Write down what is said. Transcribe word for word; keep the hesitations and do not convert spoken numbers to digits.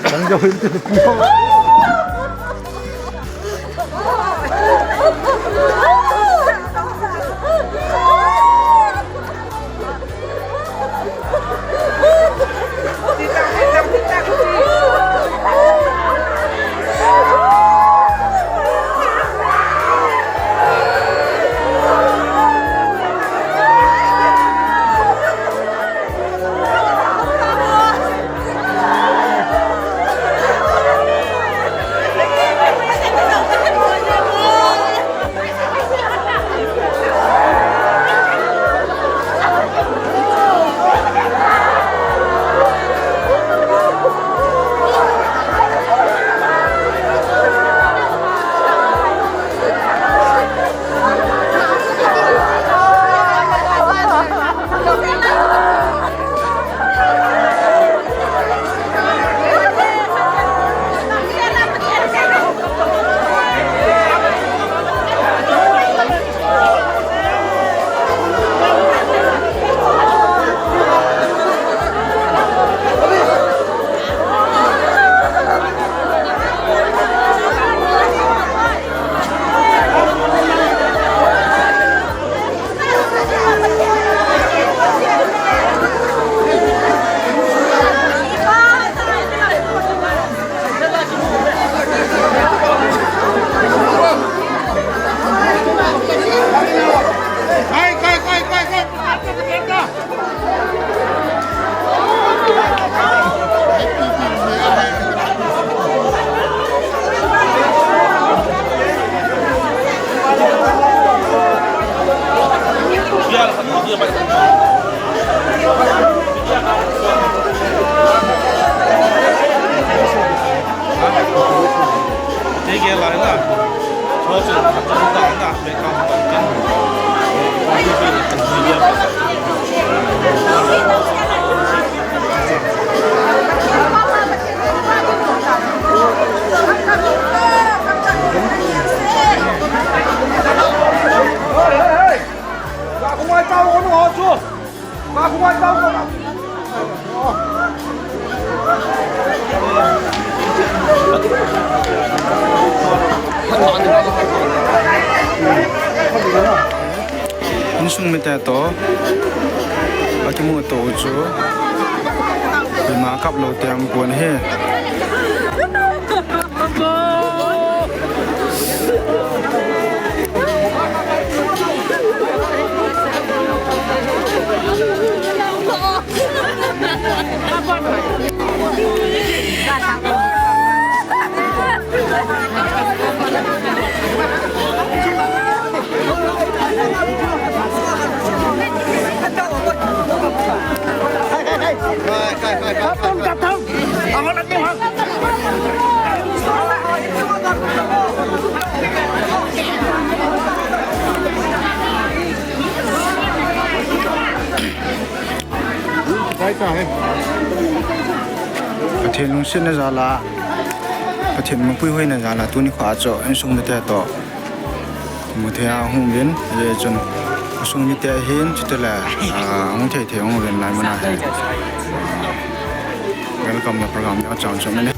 Chang jao hin ti. Insung mite toh akimu toh u chu ima kap lou te aum pon ahi. Pathen lungsetna jal a, Pathen mangpuihoina jal a, tuni kho a chu insung mite toh kimu thei a hung uvin, hijeh chun insung mite hin chutile, ah, hung thei thei hung uvin lai mun a hin. Welcome na program ni a chang chu mani.